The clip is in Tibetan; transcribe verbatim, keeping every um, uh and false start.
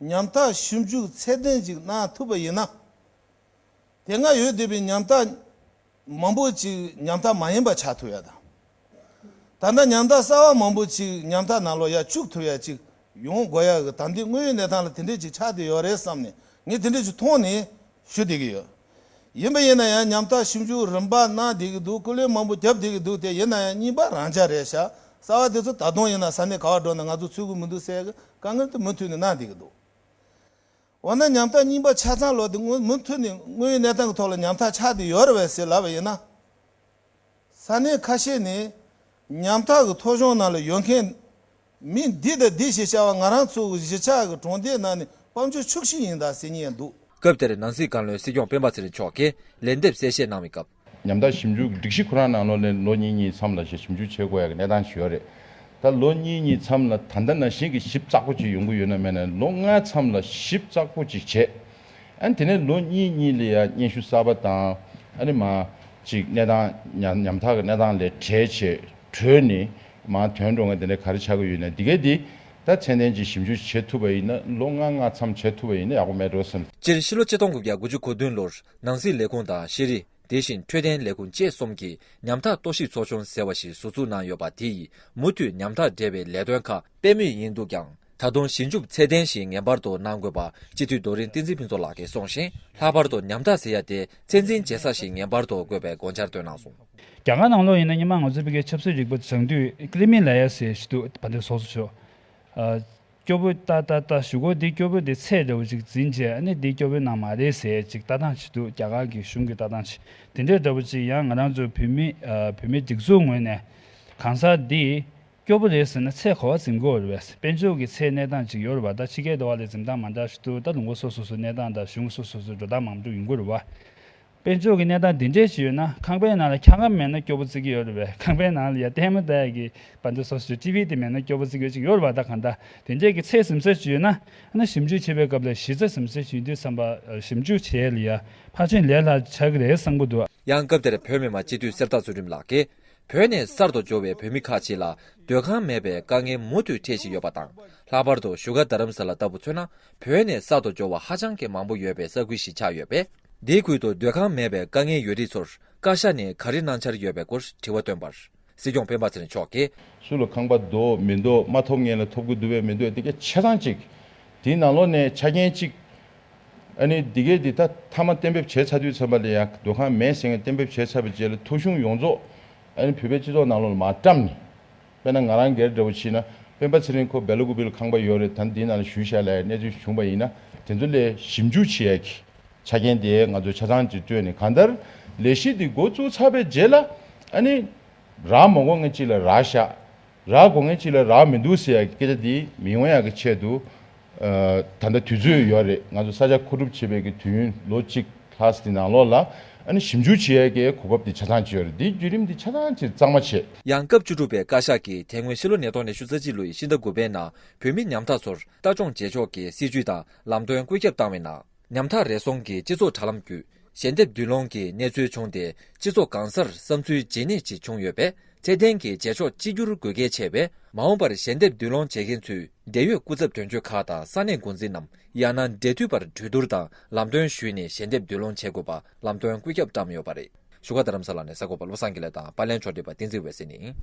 ཉམ་ཐག་ཞིབ་འཇུག་ཚད་ལྡན་ཅིག་གནང་ཐུབ་པ་ཡིན་ན། དེ་སྔ་ཡོད་བསྡད་པའི་ཉམ་ཐག་མང་པོ་ཅིག་ཉམ་ཐག་མ་ཡིན་པ་ཆགས་ཐུབ་ཡ་དང་། ད་ལྟ་ཉམ་ཐག་གསར་བ་མང་པོ་ཅིག་ཉམ་ཐག་ནང་ལོགས་ཡར་བཅུག་ཐུབ་ཡ་ཅིག་ཡོང་དགོས་ཡ་གི་ད་ལྟའི་དངོས་ཡོད་གནས་སྟངས་ལ་དེ་འདྲས་ཅིག་ཆགས་བསྡད་ཡོད་རེད་བསམ་ནས་ངས་དེ་འདྲས་ཅིག་མཐོང་ནས་ཞུ་བསྡད་ཀྱི་ཡོད། ཡིན་པ་ཡིན་ན་ཡང་ཉམ་ཐག་ཞིབ་འཇུག་རིམ་པ་གནང་བསྡད་ཀྱི་འདུག་སྐུ་ལས་མང་པོ་བརྒྱབ་བསྡད་ཀྱི་འདུག་དེ་ཡིན་ན་ཡང་རྙིང་པ་རང་འཇགས་རེད་ཤག་གསར་བ་དེ་ཚོ་ད་དུང་ཡིན་ན་ས་གནས་ག་བར་འགྲོ་ན་ང་ཚོ་ཚུད་ཀྱི་མི་འདུག་ཟེར་གྱི་དཀའ་ངལ་དེ་མུ་མཐུད་ནས་གནང་བསྡད་ཀྱི་འདུག་འོ་ན་ཉམ་ཐག་རྙིང་པ་ཆ་ཚང་ལོག་དེ་དངོས་མུ་མཐུད་ནས་དངོས་ཡོད་གནས་སྟངས་ཀྱི་ཐོག་ལ་ཉམ་ཐག་ཆགས་བསྡད་ཡོད་རེད་པས་ཟེར་ལབ་པ་ཡིན་ན། ས་གནས་ཁ་ཤས་ནས་ཉམ་ཐག་གི་ཐོ་གཞུང་ནང་ལ་ཡོད་མཁན་མི་འདི་དང་འདི་ཞེས་བྱ་བ་ང་རང་ཚོ་གི་གཞིས་ཆགས་ཀྱི་གྲོང་སྡེའི་ནང་ནས་དཔལ་འབྱོར་ཕྱུག་ཤོས་ཡིན་ད་ཟེར་མཁན་ཡང་འདུག་སྐབས་དེར་ནང་སྲིད་བཀའ་བློན་སྲིད་སྐྱོང་སྤེན་པ་ཚེ་རིང་མཆོག་གིས་ལན་འདེབས་གསལ་བཤད་གནང་བའི་སྐབས། ཉམ་ཐག་ཞིབ་འཇུག་སྒྲིག་གཞི་ཁོ་རང་ནང་ལོགས་ནས་ལོ་གཉིས་གཉིས་མཚམས་ལ་ཞིབ་འཇུག་བྱེད་དགོས་ཡ་གི་གནས་སྟངས་ཤིག་ཡོད་རེད། ད་ལོ་གཉིས་གཉིས་མཚམས་ལ་ད་ལྟ་ནང་བཞིན་གྱི་ཞིབ་ཚགས་པོ་ཅིག་ཡོང་གི་ཡོད་ན་མེད་ན་ལོ་ལྔ་མཚམས་ལ་ཞིབ་ཚགས་པོ་ཅིག་བྱས། ཨ་ནི་དེ་ནས་ལོ་གཉིས་གཉིས་ལ་ཡ་སྙན་ཞུ་གསར་པ་དང་ཨ་ནི་མ་ཅིག་གནས་སྟངས་ཉམ་ཉམ་ཐག་གི་གནས་སྟངས་ལས་བྲལ་བྱས་གྲོལ་ནས་མ་ཐོན་འགྲོ་མཁན་དེ་འདྲ་ག་རེ་ཆགས་ཀྱི་ཡོད་ན་འདི་གས་འདི་ད་ཚད་ལྡན་ཅིག་ཞིབ་འཇུག་བྱེད་ཐུབ་པ་ཡིན་ན་ལོ་ལྔ་ལྔ་མཚམས་བྱེད་ཐུབ་པ་ཡིན་ན་ཡག་པོ་མེད་འགྲོ་བསམ། སྤྱིར་ཕྱི་ལོ་ཆིག་སྟོང་དགུ་བརྒྱ་དགུ་བཅུ་གོ་བདུན་ལོར་ནང་སྲིད་ལས་ཁུངས་དང་ཤེས་རིག་དེ་བཞིན་འཕྲོད་བསྟེན་ལས་ཁུངས་བཅས་གསུམ་གྱིས་ཉམ་ཐག་གཏོར་བཤིག་ཚོགས་ཆུང་ཟེར་བ་ཞིག་ཟུར་འཛུགས་གནང་ཡོད་པ་དེ་ཡིས་མུ་མཐུད་ཉམ་ཐག་འབྲེལ་བའི་ལས་དོན་ཁག་སྤེལ་མུས་ཡིན་འདུག་ཀྱང་། ད་དུང་ཞིབ་འཇུག་ཚད་ལྡན་ཞིག་ངེས་པར་དུ་གནང་དགོས་པ་སྤྱི་འཐུས་རྡོ་རིང་བསྟན་འཛིན་ཕུན་ཚོགས་ལགས་ཀྱིས་གསུངས་ཤིང་། ལྷག་པར་དུ་ཉམ་ཐག་ཟེར་ཡ་དེ་ཚད་འཛིན་བྱེད་ས་ཞིག་ངེས་པར་དུ་དགོས་པའི་དགོངས་འཆར་བཏོན་གནང་སོང་། རྒྱ་གར་ནང་ལོགས་ཡིན་ན་སྔོན་མ་ང་ཚོའི་བོད་ཀྱི་ཆབ་སྲིད་རིག་པ་སྦྱང་དུས་ཀི་རི་མི་ལ་ཡ་ཟེར་ཞིག་འདུག་བ་འདི་སོ་སོ་ཆོ། སྐྱོ་པོ་ཏ་ཏ་ཏ་ཞུ་གོ་འདི་སྐྱོ་པོ་འདི་ཚད་འདྲ་བོ་ཅིག་འཛིན་བྱས་ཨ་ནི་འདི་སྐྱོ་པོའི་ནང་མ་རེད་ཟེར་ཅིག་ལྟ་སྟངས་ཅིག་འདུག་རྒྱ་གར་གྱི་གཞུང་གི་ལྟ་སྟངས་ཅིག་དེ་འདྲའི་འདྲ་བོ་ཅིག་ཡང་ང་རང་ཚོ་བོད་མི་བོད་མི་སྒྲིག་འཛུགས་ངོས་ནས་གང་ཟག་འདི་སྐྱོ་པོ་རེད་ཟེར་ན་ཚད་ག་པར་འཛིན་དགོས་རེད་པས། དཔལ་འབྱོར་གྱི་ཚད་གནས་སྟངས་ཅིག་ཡོད་རེད་པ། ད་ཕྱི་རྒྱལ་དུ་བ་ལས་འཛིན་སྟངས་མ་འདྲ་ཞིག་འདུག་ད་ལུང་པ་སོ་སོ་སོའི་གནས་སྟངས་དང་གཞུང་སོ་སོ་སོའི་འགྲོ་སྟངས་མང་པོ་ཡོང་གི་རེད་པ། དཔལ་འབྱོར་གྱི་གནས་སྟངས་འདི་འདྲས་ཞིག་ཡོད་ན་ཁང་པའི་ནང་ལ་འཁྱག་སྒམ་མེད་ན་སྐྱོ་པོ་བརྩི་གི་ཡོད་རེད་པས། ཁང་པའི་ནང་ལ་ཡ་ལྟད་མོ་ལྟ་ཡ་གི་བར་འདི་སོ་སོའི་ཊི་བི་དེ་མེད་ན་སྐྱོ་པོ་བརྩི་གི་ཡོད་ཅིག་ཡོད་རེད་པ། ད་གང་ལྟར་དེ་འདྲས་ཀྱི་ཚད་ཟིན་ས་ཞིག་ཡོད་ན་ཨ་ན་ཞིབ་འཇུག་བྱེད་པའི་སྐབས་ལ་གཞི་རྩ་ཟིན་ས་ཞིག་ཡིན་དུས་བསམ་པ་ཞིབ་འཇུག་བྱེད་ཡ་ལ་ཡ་ཕལ་ཆེར་ལས་སླ་ཆགས་ཀྱི་རེད་བསམ་གི་འདུག་ཡང་སྐབས་དེར་བོད་མི་མང་སྤྱི་འཐུས་གསེར་རྟ་ཚུལ་ཁྲིམས་ལགས་ཀྱིས། བོད་ནས་གསར་དུ་འབྱོར་བའི་བོད་མི་ཁག་ཅིག་ལ་སྡོད་ཁང་མེད་པའི་དཀའ་ངལ་མུ་མཐུད་འཕྲད་བཞིན་ཡོད་པ་དང་། ལྷག་པར་དུ་བཞུགས་སྒར་རྡ་རམ་ས་ལ་ལྟ་བུ་མཚོན་ན། བོད་ནས་གསར་དུ་འབྱོར་བ་ཧ་ཅང་གི་མང་པོ་ཡོད་པའི་ས་ཁུལ་ཞིག་ཆགས་ཡོད་པས། འདིའི་ཁུལ་དུ་སྡོད་ཁང་མེད་པའི་དཀའ་ངལ་ཡོད་རིགས་ཚོར་བཀའ་ཤག་ནས་ག་རེ་གནང་འཆར་ཡོད་པའི་སྐོར་དྲི་བ་བཏོན་པར། སྲིད་སྐྱོང་སྤེན་པ་ཚེ་རིང་མཆོག་གིས། སུ་ལ་ཁང་པ་འདུག་མི་འདུག་མ་ཐོབ་མཁན་ལ་ཐོབ་ཀྱི་འདུག་བས་མི་འདུག་དེ་ག་ཆ་ཚང་གཅིག་དེའི་ནང་ལོགས་ནས་ཆ་རྐྱེན་གཅིག་ཨ་ནི་འདི་གས་འདི་ད་མཐའ་མ་གཏན་འབེབས་བྱས་ཚར་དུས་ཙམ་པ་ལ་ཡང་སྡོད་ཁང་མེད་ཟེར་མཁན་གཏན་འབེབས་བྱས་ཚར་བའི་རྗེས་ལ་ཐོ་གཞུང་ཡོངས་རྫོགས་ཨ་ནི་བོད་པའི་སྤྱི་ཚོགས་ནང་ལོགས་ལ་མར་བཀྲམ་ནས། དཔེར་ན་ང་རང་སྒེར་འདྲ་བོ་བྱས་ན་སྤེན་པ་ཚེ་རིང་ཁོ་སྦེ་ལ་ཀུ་པེ་ལ་ཁང་པ་ཡོད་རེད། ད་འདིའི་ནང་ལ་བཞུགས་བཞག་ལབ་གནས་ཚུལ་བྱུང་པ་ཡིན་ན་དེ་ཚོ་ལ་ཞིབ་འཇུག་བྱེད་ཡ་གི་ཆ་རྐྱེན་དེ་ང་ཚོས་ཆ་ཚང་ཅིག་སྤྲོད་ནས་གང་ལྟར་ལས་གཞི་འདི་འགོ་བཙུགས་ཚར་བའི་རྗེས་ལ་ཨ་ནི་རག་མ་དགོས་མཁན་གཅིག་ལ་རག་བཞག་རག་དགོས་མཁན་གཅིག་ལ་རག་མི་འདུག་ཟེར་ཡ་གི་སྐད་ཆ་འདི་མི་ཡོང་ཡ་གི་ཆེད་དུ། ཨ་ད་ལྟ་དུས་ཚོད་ཡོད་རེད། ང་ཚོ་ས་ཆ་མཁོ་སྒྲུབ་བྱེད་པའི་གི་དུས་ཡུན་ལོ་གཅིག་ལྷག་ཙམ་ནང་ལོགས་ལ་ཨ་ནི་ཞིབ་འཇུག་བྱེད་ཡ་གི་གོ་སྐབས་འདི་ཆ་ཚང་ཅིག་ཡོད་རེད། འདིའི་བརྒྱུད་རིམ་འདི་ཆ་ཚང་ཅིག་གཙང་མ་བྱེད། ཡང་སྐབས་བཅུ་དྲུག་པའི་བཀའ་ཤག་གིས་དེ་སྔོན་ཕྱི་ལོ་ཉིས་སྟོང་ཉི་ཤུ་རྩ་གཅིག་ལོའི་ཕྱི་ཟླ་དགུ་པའི་ནང་བོད་མི་ཉམ་ཐག་ཚོར་ལྟ་སྐྱོང་བྱེད་ཕྱོགས་ཀྱི་སྲིད་ཇུས་དང་ལམ་སྟོན་བཀོད་ཁྱབ་བཏང་བའི་ནང་། ཉམ་ཐག་རེ་ཟུང་གི་སྤྱི་ཚོགས་དྲ་ལམ་བརྒྱུད་ཞལ་འདེབས་བསྡུ་སློང་གི་གནས་ཚུལ་བྱུང་སྟེ་སྤྱི་ཚོགས་གང་སར་བསམ་ཚུལ་ཇི་སྙེད་ཅིག་བྱུང་ཡོད་པས་ཚད་ལྡན་གྱི་བྱེད་ཕྱོགས་གཅིག་གྱུར་དགོས་གལ་ཆེ་བས་མ་འོངས་པར་ཞལ་འདེབས་བསྡུ་སློང་བྱེད་མཁན་ཚོས་འབྲེལ་ཡོད་སྐུ་ཚབ་དོན་གཅོད་ཁག་དང་ས་གནས་འགོ་འཛིན་རྣམས་ཡང་ན་འབྲེལ་མཐུད་པར་གྲོས་བསྡུར་དང་ལམ་སྟོན་ཞུས་ནས་ཞལ་འདེབས་བསྡུ་སློང་བྱེད་དགོས་པ་ལམ་སྟོན་བཀོད་ཁྱབ་བཀྲམ་ཡོད་པ་རེད། བཞུགས་སྒར་རྡ་རམ་ས་ལ་ནས་གསར་འགོད་པ་བློ་བཟང་དགེ་ལེགས་དང་པར་ལེན་ཕྱོགས་སྒྲིག་པ་བསྟན་འཛིན་འོད་ཟེར་ནས།